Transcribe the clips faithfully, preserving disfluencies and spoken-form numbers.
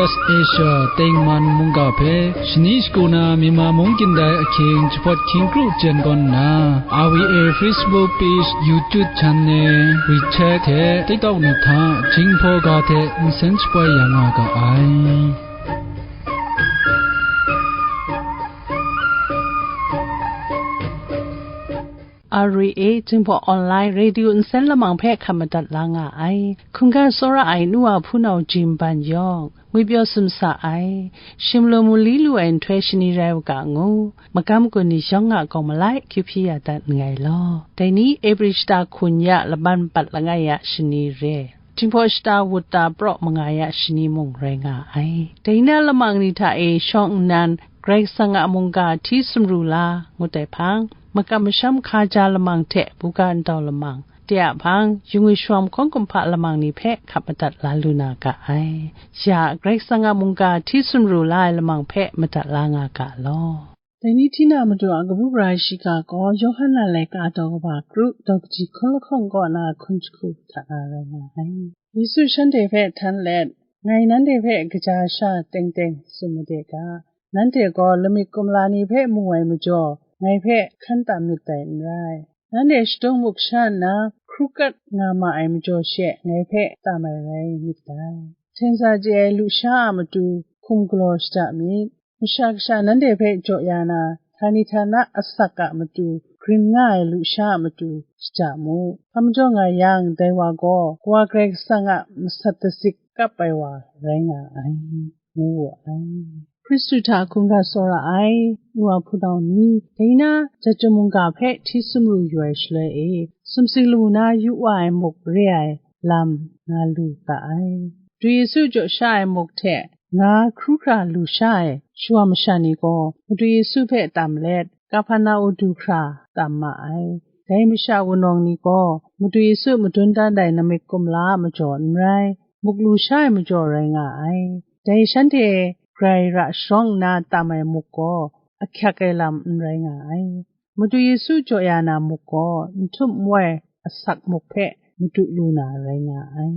Asia tengman mungga hpe shani shagu na Myanmar mung kyin dai ahkying jahpawt hkying kru jen gawn nna, R V A Facebook page, YouTube channel, WeChat hte TikTok ni hta Jinghpaw ga hte nsen shapoi ya nga ga ai. R V A Jinghpaw Online Radio nsen lamang hpe hkap madat la nga ai. Hkungga tsawra ai nu wa hpunau Jim Ban yawng, ngwi pyaw sumsa ai, shim lu mu li lu ai nhtoi shani rai u ga ngu, magam gun ni yawng a kawng malai kyu hpyi ya dat nngai law. Dai ni April shata hkun ya laban pat langai ya shani re. Jinghpaw shata wut ta praw manga ya shani mung rai nga ai. Dai na lamang ni hta e shawng nnan, Karai Kasang a mungga hti sumru la, ngut ai hpang, makam masham hkaja lamang hte buga ntau lamang, de a hpang, yungwi shawm hkawng kumhpa lamang ni hpe hkap madat la lu na ga ai. Ya, Karai Kasang a mungga hti sumru la ai lamang hpe madat la nga ga law. Dai ni hti na matu a kabu gara shiga gaw, Yawhan a laika daw kaba kru, daw kaji hkun lahkawng kaw na hkun jahku hta na rai nga ai. Yesu shanhte hpe htan let, "Ngai nanhte hpe kaja sha teng teng tsun made ga, nanhte gaw lamik kumla ni hpe mu ai majaw, ngai hpe hkan tam myit dai n rai. Nanhte shadung muk sha nna, hkru kat nga ma ai majaw she ngai hpe tam ai rai myit dai. Hten za chye ai lusha a matu hkum galaw shada myit. Masha Kasha nanhte hpe jaw ya na, htani htana asak a matu grin nga ai lusha a matu shada mu. Hpa majaw nga yang, dai wa gaw Kawa Karai Kasang a masat dazik kap ai wa rai nga ai," ngu wu ai. Hkristu hta hkungga tsawra ai, nu wa hpunau ni, dai na, Jahtum mungga hpe hti sumru yu ai shaloi e, sumsing lamu na yu wa ai muk re ai lam nga lu ga ai. Madu Yesu jaw sha ai muk hte nga hkru hkra lu sha ai shawa masha ni gaw, Madu Yesu hpe tam let, Kaperna-um du hkra tam ma ai. Dai masha wunawng ni gaw, Madu Yesu madun dan ai namik kumla a majaw n rai, muk lu sha ai majaw rai nga ai. Dai shanhte grai ra sharawng nna tam ai muk gaw, ahkyak ai lam n rai nga ai. Madu Yesu jaw ya na muk gaw, n htum n wai asak muk hpe madu lu na rai nga ai.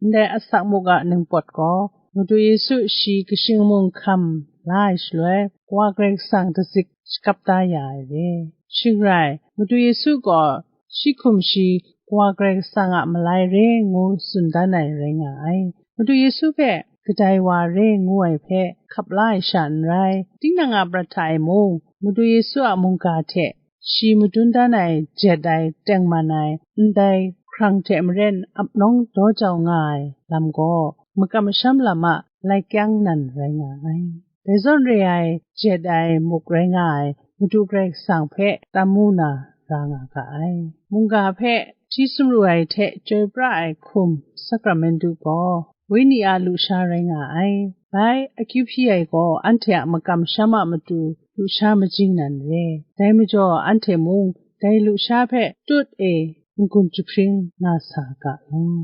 Ndai asak muk a ningpawt gaw, Madu Yesu shi kashing mung hkam la ai shaloi, Kawa Karai Kasang dazik shakap da ya ai re. Shing rai, Madu Yesu gaw shi hkum shi Kawa Karai Kasang a malai re ngu tsun dan ai rai nga ai. Madu Yesu hpe kadai wa re ngu ai hpe hkap la ai sha n rai, tinang a prat hta e mung, Madu Yesu a mungga hte shi madun dan ai jet ai tengman ai ndai hkrang hte maren ap nawng daw jau nga ai lam gaw, makam masham lam a lai kyang nan rai nga ai. Dai zawn re ai jet ai muk rai nga ai Madu Karai Kasang hpe tam mu na ra nga ga ai. Mungga hpe hti sumru ai hte chyoi pra ai hkum, sakramentu gaw, Wenyi a lusha rai nga ai. Bai, akyu hpyi ai gaw anhte a makam masham a matu lusha majing nan re. Dai majaw, anhte mung dai lusha hpe tut e n-gun jahpring nga sa ga law.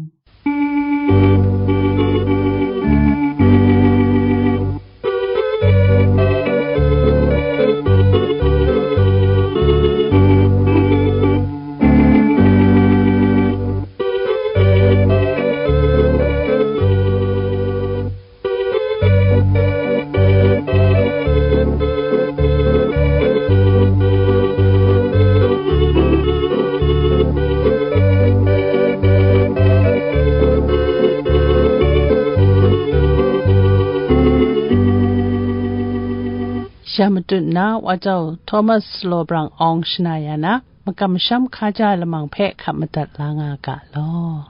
Sha matut na, Wa Jau Thomas Law Brang Awng shana ya na, makam masham hkaja ai lamang hpe hkap madat la nga ga law.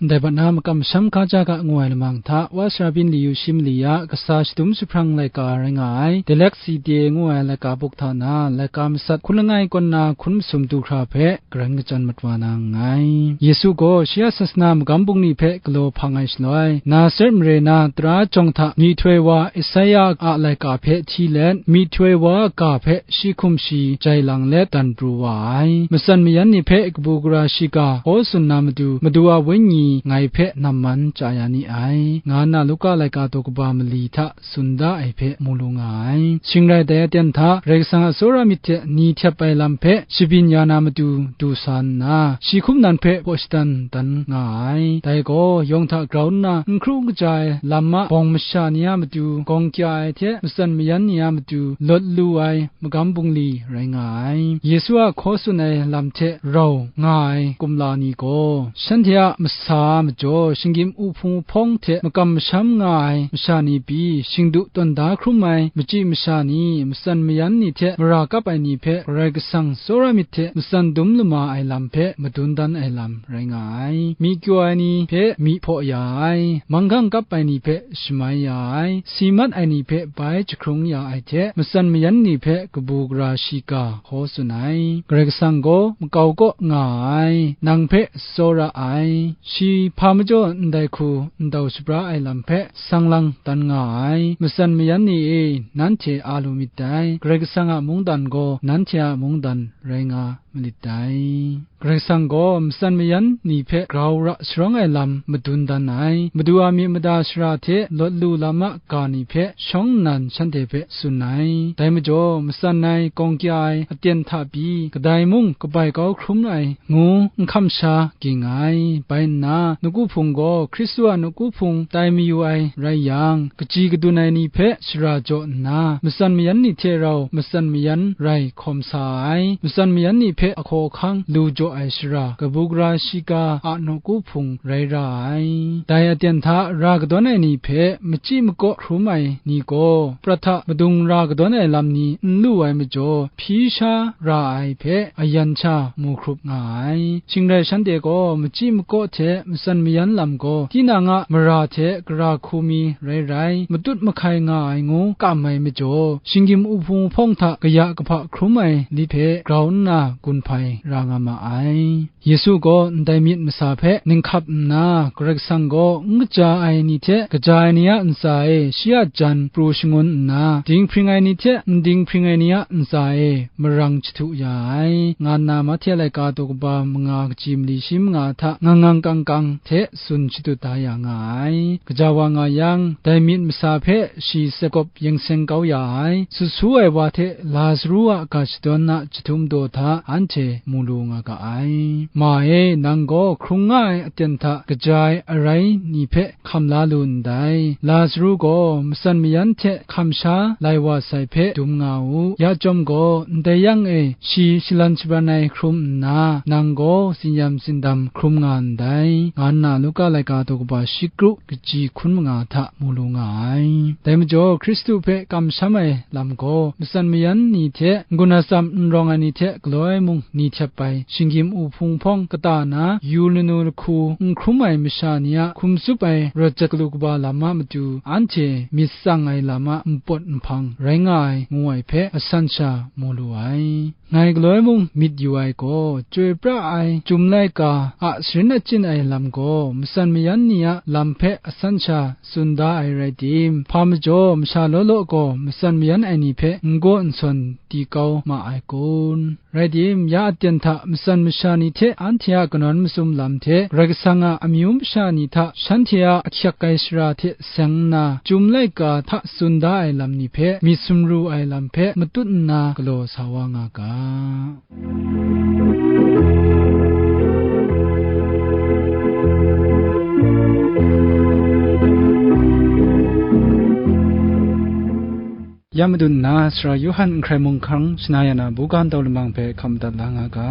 Ndai bat na makam masham hkaja ga ngu ai lamang hta, Wa Sara Byin Li Yu Shi Mali a kasa shadum jahprang laika rai nga ai, Delek Side ngu ai laika buk hta na, laika masat hkun langai kawn na hkun masum du hkra hpe, garan kachyan mat wa na nngai. Yesu gaw shi a sasana magam bungli hpe galaw hpang ai shaloi, Nazaret mare na tara jawng hta myihtoi wa Esaia a laika hpe hti let, myihtoi wa a ga hpe shi hkum shi jai lang let dan pru wa ai. Matsan mayan ni hpe kabu gara shiga hkaw tsun na matu, Madu a Wenyi ngai hpe namman chya ya ni ai, nga nna Luka laika daw kaba mali hta tsun da ai hpe mu lu nga ai. Shing rai dai aten hta, Karai Kasang a tsawra myit hte ni htep ai lam hpe shabyin ya na matu du sa nna, shi hkum nan hpe hpaw shadan dan nga ai. Dai gaw, yawng hta grau nna n hkru n kaja ai lam a bawng masha ni a matu, gawng kya ai hte matsan mayan ni a matu, lawt lu ai magam bungli rai nga ai. Yesu a hkaw tsun ai lam hte rau nga ai kumla ni gaw, shanhte a masa a majaw, shinggyim uhpung uhpawng hte makam masham nga ai masha ni pyi, shingdu tawn da hkrum ai machyi masha ni, matsan mayan ni hte mara kap ai ni hpe Karai Kasang tsawra myit hte matsan dum lama ai lam hpe madun dan ai lam rai nga ai. Myi kyaw ai ni hpe myi hpaw ya ai, manghkang kap ai ni hpe shamai ya ai, si mat ai ni hpe bai jahkrung ya ai hte, matsan mayan ni hpe kabu gara shiga hkaw tsun ai. Karai Kasang gaw makau kaw nga ai, nang hpe tsawra ai, shi hpa majaw ndai hku ndau shabra ai lam hpe sang lang dan nga ai. Matsan mayan ni e, nanhte a lu myit dai, Karai Kasang a mungdan gaw nanhte a mungdan rai nga malit dai. Karai Kasang gaw matsan mayan ni hpe grau ra sharawng ai lam madun dan ai, Madu a myi mada shara hte lawt lu lam a ga ni hpe shawng nnan shanhte hpe tsun ai. Dai majaw, matsan ai, gawng kya ai, aten hta pyi, kadai mung kabai kau hkrum ai ngu n hkam sha ging ai. Bai nna, nawku hpung gaw Hkristu a nawku hpung tai mayu ai rai yang, kaji kadun ai ni hpe shara jaw nna, matsan mayan ni hte rau matsan mayan rai hkawm sa ai, matsan mayan ni hpe ahkaw ahkang lu jaw ai shara, kabu gara shiga a nawku hpung rai ra ai. Dai aten hta ra kadawn ai ni hpe machyi makaw hkrum ai ni gaw, prat hta madung ra kadawn ai lam ni n lu ai majaw, hpyi sha ra ai hpe ayan sha mu hkrup nga ai. Shing rai shanhte gaw machyi makaw hte matsan mayan lam gaw, tinang a mara hte gara hku mi rai rai, matut mahkai nga ai ngu kam ai majaw, shinggyim uhpung uhpawng hta kaya kahpa hkrum ai lit hpe grau nna gun hpai ra nga ma ai. Yesu gaw ndai myit masa hpe ninghkap nna, Karai Kasang gaw n kaja ai ni hte kaja ai ni a ntsa e shi a jan pru shangun nna, dinghpring ai ni hte n dinghpring ai ni a ntsa e marang jahtu ya ai, nga nna Mahte laika daw kaba manga kaji mali shi manga hta ngang ngang kang kang hte tsun shadut da ya nga ai. Gaja wa nga yang, dai myit masa hpe shi tsep gawp yeng seng kau ya ai, sut su ai wa hte Lazaru a ga shadawn a jahtum daw hta anhte mu lu nga ga ai. Ma e, nang gaw hkrung nga ai aten hta kaja ai arai ni hpe hkam la lu ndai. Lazaru gaw matsan mayan hte hkam sha lai wa sai hpe dum nga u. Ya chyawm gaw, ndai yang e shi shalan shabran ai hkrum nna, nang gaw tsinyam tsindam hkrum nga ndai, nga nna Luka laika daw kaba shi kru kaji hkun manga hta mu lu nga ai. Dai majaw, Hkristu hpe kamsham ai lam gaw, matsan mayan ni hte n-gun atsam n rawng ai ni hte galaw ai mung ni htep ai, shinggyim uhpung hpawng kata na, yu lanu lahku n hkrum ai masha ni a hkum tsup ai rawt jat galu kaba lam a matu, anhte myit tsang ai lam a npawt nhpang rai nga ai, ngu ai hpe asan sha mu lu ai. Ngai galoi mung myit yu ai gaw, chyoi pra ai chyum laika a sharin achyin ai lam gaw, matsan mayan ni a lam hpe asan sha tsun da ai rai tim, hpa majaw masha law law gaw matsan mayan ai ni hpe n gaw n sawn di kau ma ai kun? Rai tim, ya aten hta matsan masha ni hte anhte a kanawn masum lam hte, Karai Kasang a amyu masha ni hta shanhte a ahkyak ai shara hte seng nna, chyum laika hta tsun da ai lam ni hpe myit sumru ai lam hpe matut nna galaw sa wa nga ga. Ya madun nna, Sara Yawhan n hkrai mung hkang shana ya na buga ndau lamang hpe hkam madat la nga ga.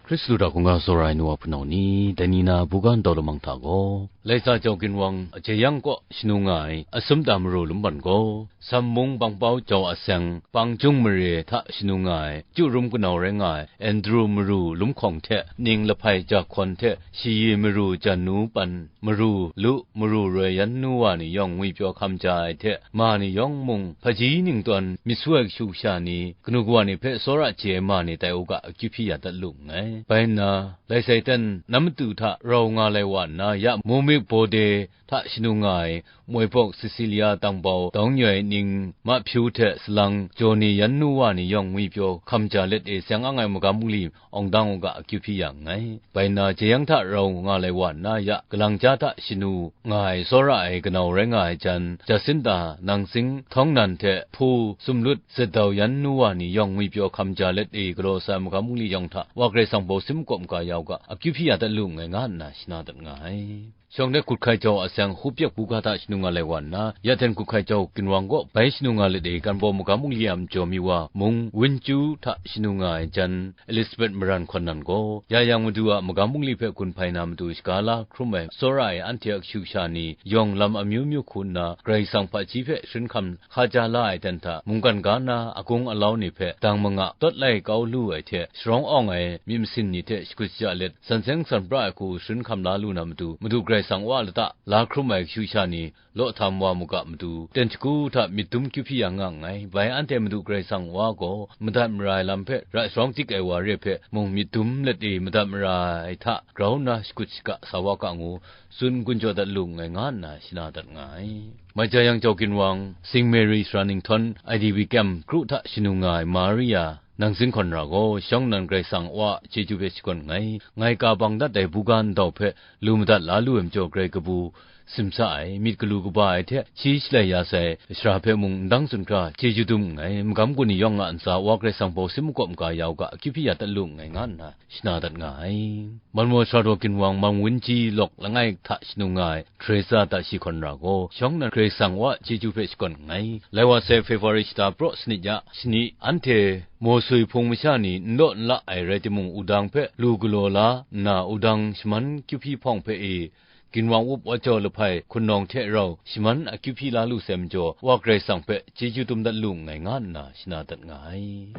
Hkristu hta hkungga tsawra ai nu wa hpunau ni, dai ni na buga ndau lamang hta gaw, laika jau ginwang a jeyang kaw shanu nga ai Asumta Maru lumban gaw, Sam mung Bangpau jau a seng Pangjung mare hta shanu nga ai, Chyu rum kanau rai nga ai Andru Maru lumhkawng hte, ning lahpai ja hkawn hte, Shayi Maru jan nu pan, Maru Lu, Maru Roi yan nu wa ni yawng ngwipyaw hkam ja ai hte, ma ni yawng mung hpaji ningtawn myit su ai kashu kasha ni, kanu kawa ni hpe tsawra chye ai ma ni tai u ga, akyu hpyi ya dat lu nngai. Bai nna, lai sai ten na matu hta rau nga lai wa nna, ya Mumik Bode hta shanu nga ai, Moi Pawk Sisilia Tangbau Daung Nyoi Ning Mahpyu hte salang jaw ni yan nu wa ni yawng ngwipyaw hkam ja let e seng ang ai magam bungli awng dang u ga, akyu hpyi ya nngai. Bai nna, jeyang hta rau nga lai wa nna, ya Galang ja hta shanu nga ai, tsawra ai kanau rai nga ai jan, Jacinta Nangsing Htawng Nan hte Hpu Sumlut Zatdau yan nu wa ni yawng ngwipyaw hkam ja let e galaw sa ai magam bungli yawng hta, Wa Karai Kasang baw sim makawp maga ya u ga, akyu hpyi ya dat lu nngai, nga nna shana dat nga ai. Shawng de Kut Hkai Jau a seng Hupyek Buga hta shanu nga lai wa nna, ya ten Kut Hkai Jau ginwang gaw bai shanu nga let e, Kanbaw magam bungli a majaw mi wa Mung Wunju hta shanu nga ai jan, Elizabeth Maran Hkawn Nan gaw, ya yang Madu a magam bungli hpe gun hpai na matu shaga la hkrum ai tsawra ai anhte a kashu kasha ni yawng lam amyu myu hku nna, Karai Kasang hpaji hpe sharin hkam hkaja la ai ten hta, mungkan ga na agung alau ni hpe dang manga tawt lai kau lu ai hte, sharawng awng ai myit masin ni hte shakut shaja let, san seng san pra ai hku sharin hkam la lu na matu, Madu Karai Kasang wa lata la hkrum ai kashu kasha ni, law htam wa mu ga matu, ten shagu hta myit dum kyu hpyi ya nga nngai. Bai anhte Madu Karai Kasang wa gaw madat mara ai lam hpe, ra sharawng dik ai wa re hpe mung myit dum let e madat mara ai hta grau nna shakut shaga sa wa ga ngu, tsun gun jaw dat lu nngai, nga nna shana dat nga ai. Mai ja yang Jau ginwang, Sing Mary sara ninghtawm, I D P Kem kru hta shanu nga ai Maria Nangsing Hkawn Ra gaw, shawng nnan Karai Kasang wa chyeju hpe shakawn nngai. Ngai ka bang dat ai buga ndau hpe lu madat la lu ai majaw, Karai kabu simsa ai, myit galu kaba ai hte shi shalai ya sai sara hpe mung ndang tsun hkra chyeju dum nngai. Magam gun ni yawng a ntsa Wa Karai Kasang baw sim makawp maga ya u ga, akyu hpyi ya dat lu nngai, nga nna shana dat nga ai. Manmaw sara daw ginwang Mang Wunji lawk langai hta shanu nga ai Teresa Tashi Hkawn Ra gaw, shawng nnan Karai Kasang wa chyeju hpe shakawn nngai. Lai wa sai February shata praw sanit ya shani, anhte maw sui hpung masha ni n law n la ai rai timung, wudang hpe lu galaw la nna, wudang shaman kyu hpyi hpawng hpe e, ginwang up wa jau lahpai hkunawng hte rau shaman akyu hpyi la lu sai majaw, Wa Karai Kasang hpe chyeju dum dat lu nngai, nga nna shana dat nga ai.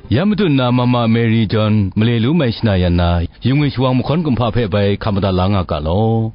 Ya matu nna Mama Mary John male lu mai shana yan na, yung e shawang mahkawn kumhpa hpe bai hkam madat la nga ga law.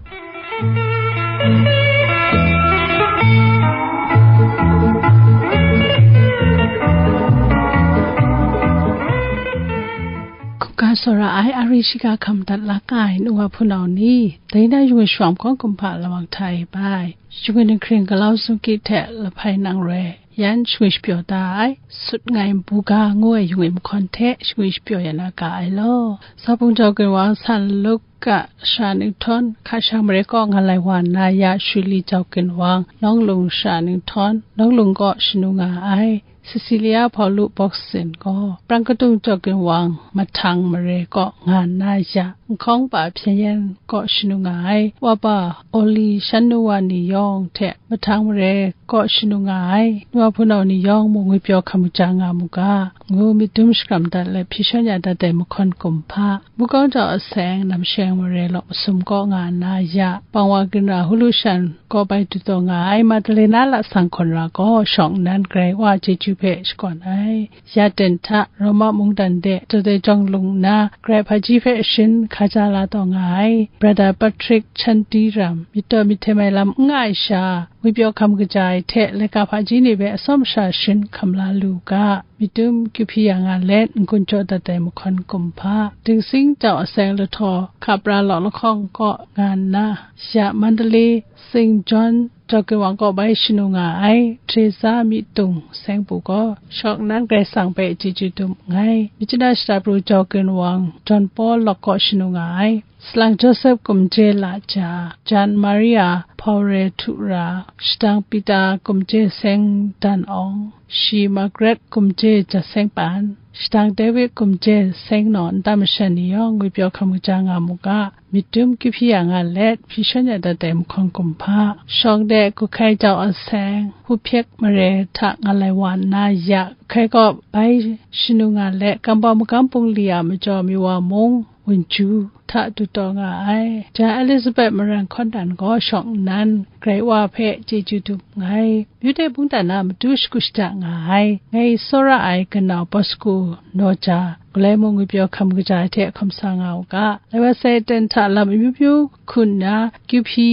Hkungga tsawra ai ari shiga hkam dat la nga ai nu wa hpunau ni, dai na yung e shawang mahkawn kumhpa lamang hta e bai, shingwi ninghkring galau sungki hte lahpai nang roi, yan shingwi shapyaw da ai, sut ngai buga ngu ai yung e mahkawn hte shingwi shapyaw ya na ga ai law. Sa Pung Jau ginwang San Luka sara ninghtawm, hka sha mare kaw nga lai wa nna, ya Shuli Jau ginwang Nawng Lung sara ninghtawm, Nawng Lung kaw shanu nga ai, Sisilia Hpaulu Bawksin gaw, Prang Kadung Jau ginwang Mahtang mare kaw nga nna, ya Nhkawng Pa Hpyen Yen kaw shanu nga ai, Wa Pa Oli shan nu wa ni yawng hte Mahtang mare kaw shanu nga ai, nu wa hpunau ni yawng mung ngwipyaw hkam kaja nga mu ga, ngu myit dum shakram dat let hpyi shawn ya dat ai mahkawn kumhpa, Mukawng Jau a seng Namsheng mare lawk masum kaw nga nna, ya Pangwa Ginra Hulu Shan kaw bai du taw nga ai, Madalena Lasang Hkawn Ra gaw shawng nnan Karai Wa chyeju hpe shakawn ai. Ya ten hta Roma mungdan de taw dai jawng lung nna, Karai hpaji hpe sharin hkaja la taw nga ai, Brother Patrick Chandiram, myit taw myit hte mai lam n nga ai sha, ngwipyaw hkam kaja ai hte, laika hpaji ni hpe atsawm sha sharin hkam la lu u ga, myit dum kyu hpyi ya nga let, n-gun jaw dat ai mahkawn kumhpa, Dingsing Jau a seng Lahtaw Hkapra Lawk Lahkawng kaw nga nna, ya Mandalay Saint John Jau ginwang kaw bai shanu nga ai, Teresa Myitung Seng Pru gaw, shawng nnan Karai Kasang hpe chyeju dum nngai. Myitkyina Shata Pru Jau ginwang John Paul Lawk kaw shanu nga ai, Salang Joseph Kumje Laja, Jan Maria Hpaure Htura, Shadang Peter Kumje Seng Dan Awng, Shi Margaret Kumje Ja Seng Pan, Shadang David Kumje Seng Naw nta masha ni yawng ngwipyaw hkam kaja nga mu ga, myit dum kyu hpyi ya nga let, hpyi shawn ya dat ai mahkawn kumhpa, shawng de Kut Hkai Jau a seng Hpyek mare hta nga lai wa nna, ya Kut Hkai kaw bai shanu nga let, Kambau Magam Bungli a majaw mi wa mung, Wunju hta du taw nga ai. Jan Elizabeth Maran Hkawn Nan gaw shawng nnan Karai Wa hpe chyeju dum nngai. Yude mungdan a matu shagu shada nga ai, ngai tsawra ai kanau Bosco Nawja galai mung ngwi pyaw hkam kaja ai hte hkawm sa nga u ga, lai wa sai aten hta lam amyu myu hku nna, kyu hpyi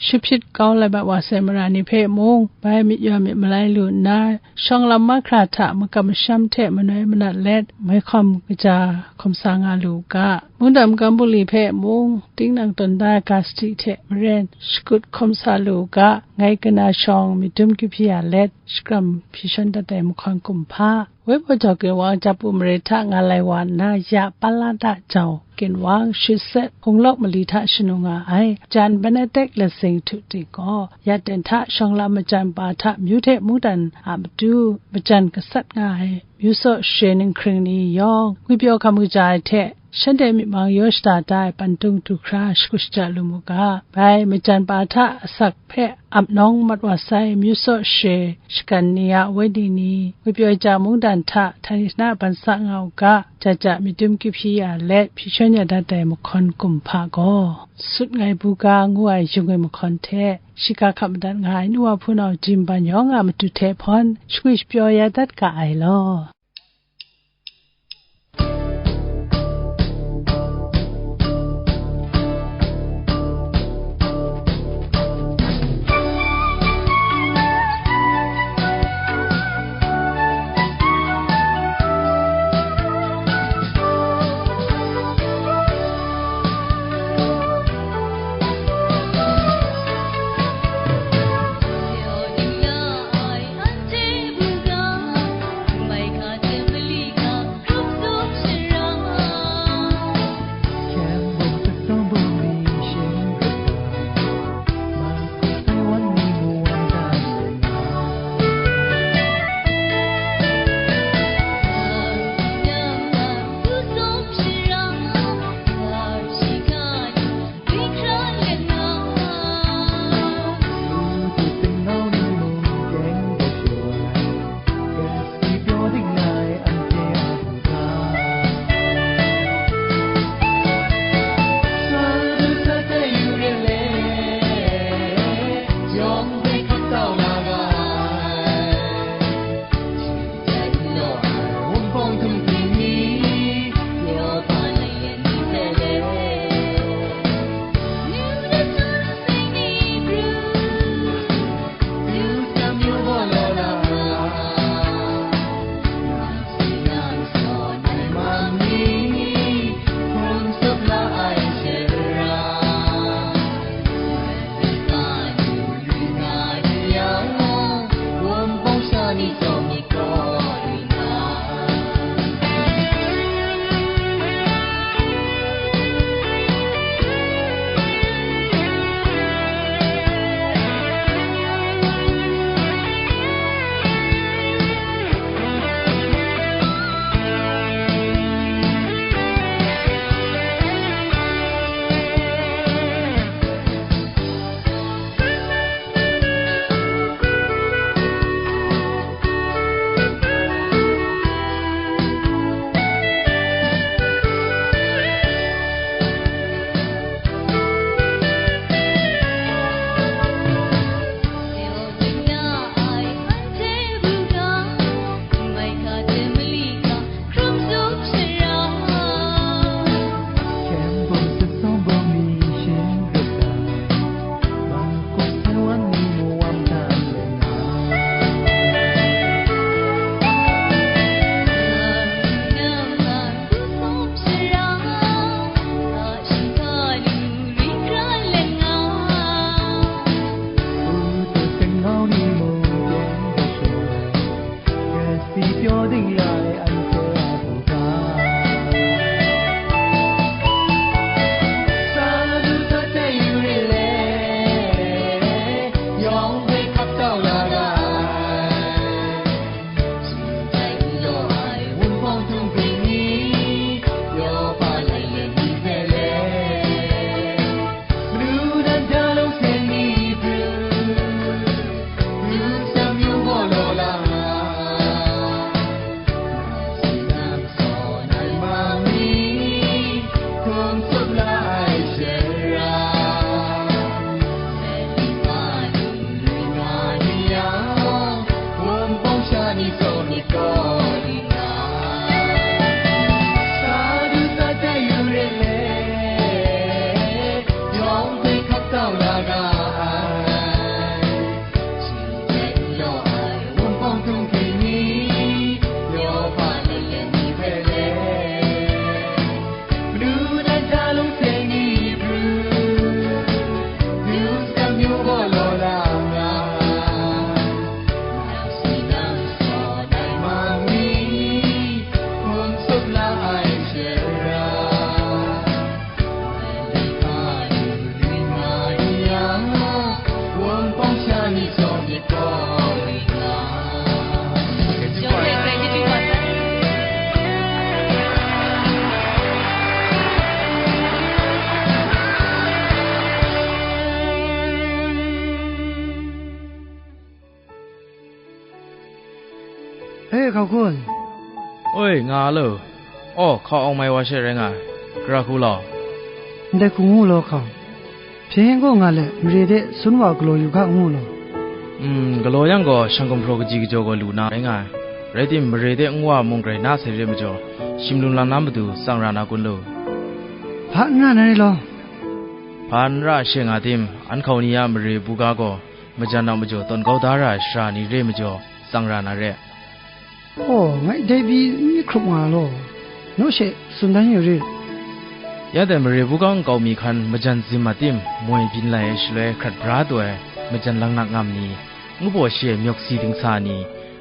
shahpyit kau lai mat wa sai mara ni hpe mung, bai myit yawn myit malai lu nna, shawng lam mahkra hta makam masham hte manoi manat let, mai hkawm kaja hkawm sa nga lu u ga, mungdan magam bungli hpe mung, tinang tawn da ai ga sadi hte maren shakut hkawm sa lu u ga, ngai kana shawng myit dum kyu hpyi ya let, shakram hpyi shawn dat ai mahkawn kumhpa, Weibaw Jaw Ginwang Japu mare hta nga lai wa nna, ya Palada Jau Ginwang, Shitset Hkunglawk mali hta shanu nga ai, Jan Benedik Lasing Htu Ting gaw, ya ten hta shawng lam majan pa hta myu hte mungdan a matu majan gasat nga ai, myu saw share ninghkring ni yawng, ngwi pyaw hkam kaja ai hte, shanhte myit mang yaw shada da ai pantung du hkra shakut shaja lu mu ga, bai majan pa hta asak hpe ap nawng mat wa sai, myu saw share shagan ni a wenyi ni, ngwi pyaw ja mungdan hta htani hna ban sa nga u ga, ja ja myit dum kyu hpyi ya let, hpyi shawn ya dat ai mahkawn kumhpa gaw, sut ngai bu ga ngu ai yung ai mahkawn hte, shiga hkap madat nga ai nu wa hpunau jim ban yawng a matu hte hpawn, shangwi shapyaw ya dat ga ai law. E, hkau kun. Oi, nga lo. Aw, hkau awng mai wa she rai nga ai. Gara hku law. Ndai hku ngu law hkau. Hpyen gaw nga let, mare de sun wa galaw yu ga ngu law. Mm, galaw yang gaw, shang gumhpraw kaji kajaw gaw lu na rai nga ai. Rai tim, mare de nwa mung grai na sai re majaw, shim lung lang na matu tsang ra na kun lu. Hpa n ra na re law. Hpa n ra she nga tim, an hkau ni a mare buga gaw, majan a majaw tawn kau da ra ai shara ni re majaw, tsang ra na re. Aw, ngai dai pyi n myit hkrup nga law, naw she tsun dan yu rit. Ya dai mare buga nkau mi hkan majan zim a tim, moi byin lai ai shaloi hkrat bra taw ai, majan langnak ngam ni, ngu baw shi ai myawk si dingsa ni,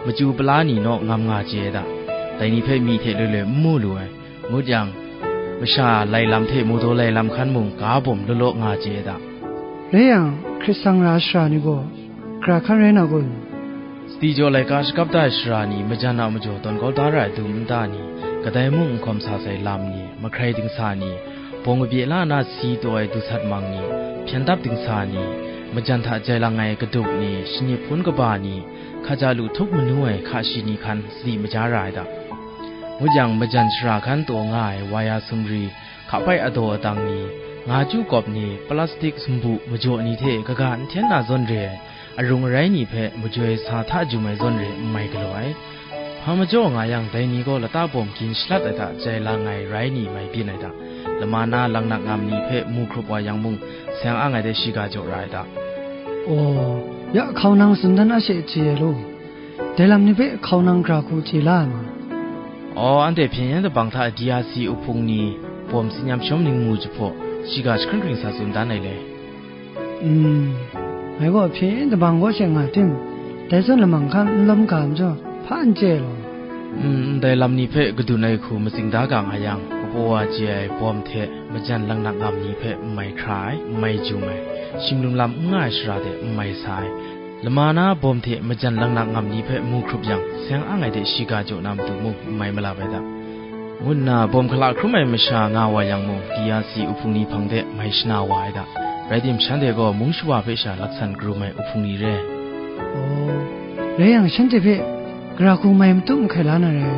machyu pala ni naw ngam nga chye ai da. Dai ni hpe myi hte loi loi n mu lu ai. Ngut yang, masha lai lam hte mawdaw lai lam hkan mung ga bawm law law nga chye ai da. Rai yang, hkrit sang ra ai shara ni gaw, gara hkan rai na kun? Sadi jaw laika shakap da ai shara ni, majan a majaw tawn kau da ra ai dum nta ni, kadai mung n hkawm sa sai lam ni, mahkrai dingsa ni, bawng kabye la na si taw ai dusat mang ni, hpyen dap dingsa ni, majan hta jai lang ai kaduk ni, shanip hpun kaba ni, hkaja lu htup manu ai hka shi ni hkan sadi maja ra ai da. Ngut yang, majan shara hkan taw nga ai waya sumri, hkapai adaw adang ni, nga chyu kawp ni, plastik sumbu majaw ni hte kaga n hten na zawn re ai, arung arai ni hpe majoi sa hta jum ai zawn re n mai galaw ai. Hpa majaw nga yang, dai ni gaw lata bawm gin shalat ai hta jai lang ai rai ni mai byin ai da. Lama na langnak ngam ni hpe mu hkrup wa yang mung, seng ang ai de shiga jaw ra ai da. Aw, ya hkau nang tsun dan a she chye ai law. Dai lam ni hpe hkau nang gara hku chye la ai ma? Aw, anhte hpyen yen dabang hta D R C uhpung ni, bawm tsin yam shawm ningmu jahpaw, shiga jahkring hkring sa tsun dan ai le. Mm, ngai gaw hpyen yen dabang kaw she nga tim, dai zawn lamang hkan n lawm ga majaw, hpa n chye law. Mm, ndai lam ni hpe kadun ai hku matsing da ga nga yang, kabaw wa chye ai bawm hte majan langnak ngam ni hpe n mai hkra ai, n mai jum ai, shim lung lam n nga ai shara de n mai sa ai, lama na bawm hte majan langnak ngam ni hpe mu hkrup yang, seng ang ai de shiga jaw na matu mung n mai malap ai da, ngu nna bawm hkala hkrum ai masha nga wa yang mung, D R C uhpung ni hpang de mai shana wa ai da. Rai tim, shanhte gaw mung shawa hpe sha laksan karum ai uhpung ni re. Aw, rai yang, shanhte hpe gara hku mai matut mahkai la na rai.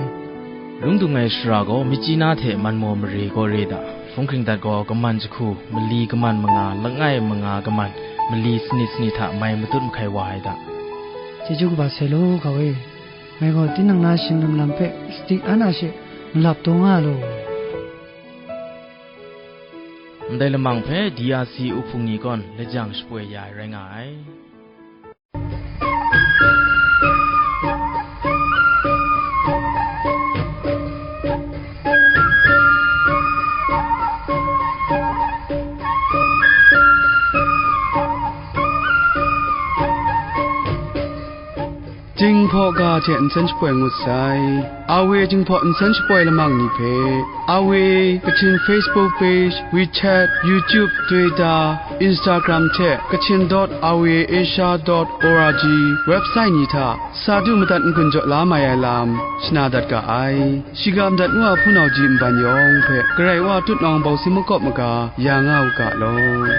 Lung dung ai shara gaw, Myitkyina hte Manmaw mare gaw re da. Hpung hkring dat gaw, kaman jahku, mali kaman manga, langai manga kaman, mali sanit sanit hta mai matut mahkai wa ai da. Chyeju kaba sai law, hkau e. Ngai gaw tinang na shing lung lam hpe sadi an a she malap taw nga law. Ndai lamang hpe D R C uhpung ni gaw lajang shapoi ya ai rai nga ai. Jinghpaw ga hte nsen shapoi ngut sai. Awe Jinghpaw nsen shapoi lamang ni hpe, Awe Kachin Facebook page, WeChat, YouTube, Twitter, Instagram hte Kachin dot awe asia dot org website ni hta sa du madat n-gun jaw la mai ai lam shana dat ga ai. Shiga madat ngu a hpunau ji nban yawng hpe Karai Wa tutnawng bawng si makawp maga ya nga u ga law.